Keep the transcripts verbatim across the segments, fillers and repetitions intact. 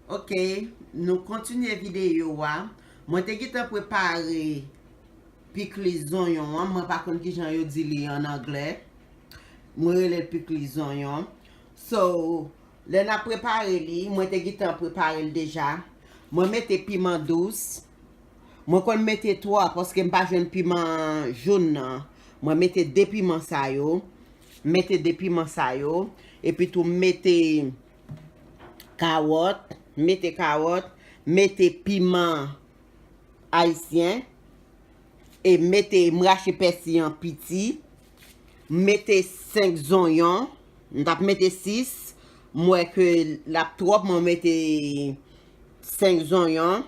Ok, nou kontinye videyo a. Mwen te gentan prepare pikliz zonyon an. Mwen pa konn kijan yo di li an anglè. Mwen rele l pikliz zonyon. So, lè n ap prepare li, mwen te gentan prepare l deja. Mwen mete piman dous. Mwen konn mete twa paske m pa jwenn piman jòn nan. Mwen mete de piman sa yo. Mete de piman sa yo. Epi tou m mete kawòt, mete kawòt, mete piman ayisyen, e mete, m rache pèsi an piti, m mete senk zonyon, m t ap mete sis, m wè ke l ap twòp, mwen mete senk zonyon,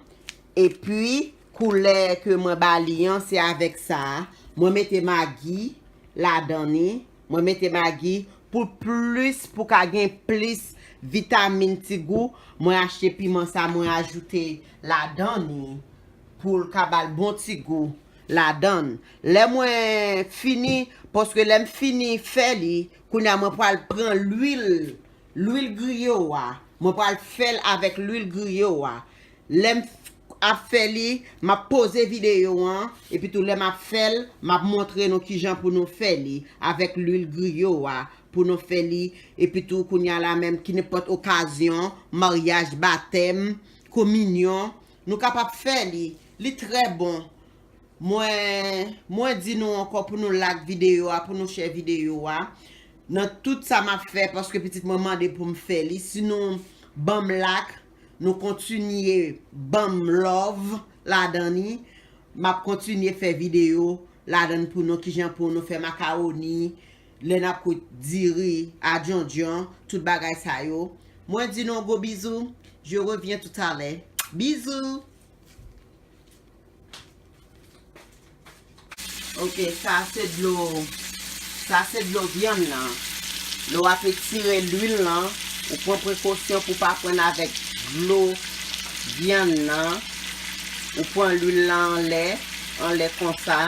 epi koulè ke mwen ba li an, se avèk sa, mwen mete magi ladan li, mwen mete magi pou plis, pou ka gen plis vitamin ti gou, mwen achte piman sa, mwen ajoute ladan li pou l ka ba l bon ti gou ladan l. Lè mwen fini, paske lè m fini fè li, kounye a mwen pral pran lwil, lwil griyo a. Mwen pral fè l avèk lwil griyo a. Lè m ap fè li, m ap poze videyo an, epi tou lè m ap fè l, m ap montre nou kijan pou nou fè li avèk lwil griyo a, pou nou fè li, epi tou kounye a la menm, ki nenpòt okazyon, maryaj, batèm, kominyon, nou kapab fè li. Li trè bon. Mwen, mwen di nou ankò pou nou like videyo a, pou nou share videyo a. Nan tout sa m ap fè, paske pitit mwen mande pou m fè li. Si nou ban m like, nou kontinye ban m love ladan li, m ap kontinye fè videyo ladan pou nou, kijan pou nou fè makawoni, lè n ap kwit diri, adjondjon, tout bagay sa yo. Mwen di nou gwo bizou, je reviens tout à l'heure. Bizou! Ok, sa se dlo, sa se dlo vyann nan. Lè w ap etire lwil lan, ou pran prekosyon pou w pa pran avèk dlo vyann nan. Ou pran lwil lan anlè, anlè konsa.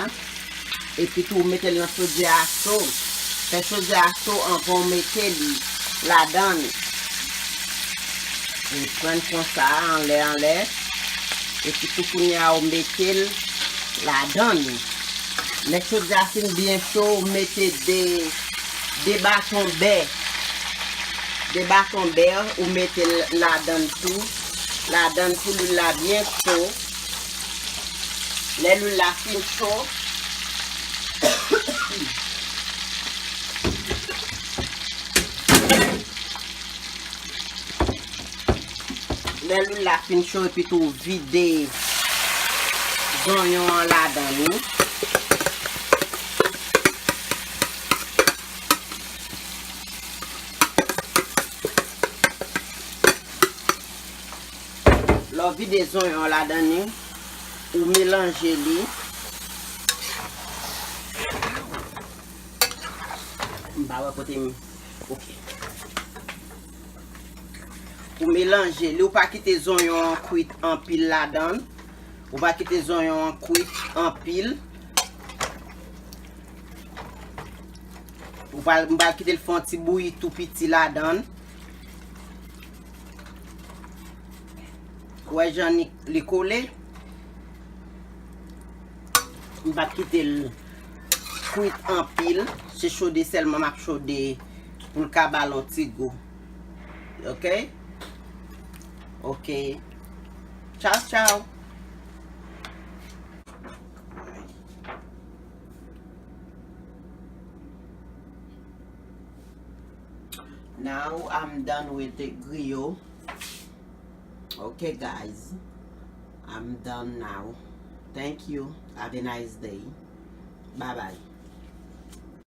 Epi tou, ou mete l nan chodyè a cho. Fè chodyè a cho anvan w mete li ladan l. Ou pran l konsa, anlè, anlè. Epi tou kounye a, ou mete l ladan l. Lè chodyè a fin byen cho, ou mete de, de baton bè. De baton bè, ou mete l ladan l tou. Ladan l pou lwil la byen cho. Lè lwil la fin cho, lè lwil la fin cho, epi tou vide zonyon an ladan li. Lè w vide zonyon an ladan li, ou melanje li. M pa wè kote m. Ok. Ou melanje li, ou pa kite zonyon an kwit anpil ladan l. Ou pa kite zonyon an kwit anpil. Ou pa, m pa kite l fè yon ti bouyi tou piti ladan l. Ou wè jan li, li kole? M p ap kite l kwit anpil. Se chode sèlman m ap chode pou l ka ba l yon ti gou. Ok? Ok. Tchaw, tchaw. Now I'm done with the griyo. Okay, guys, I'm done now. Thank you. Have a nice day. Bye bye.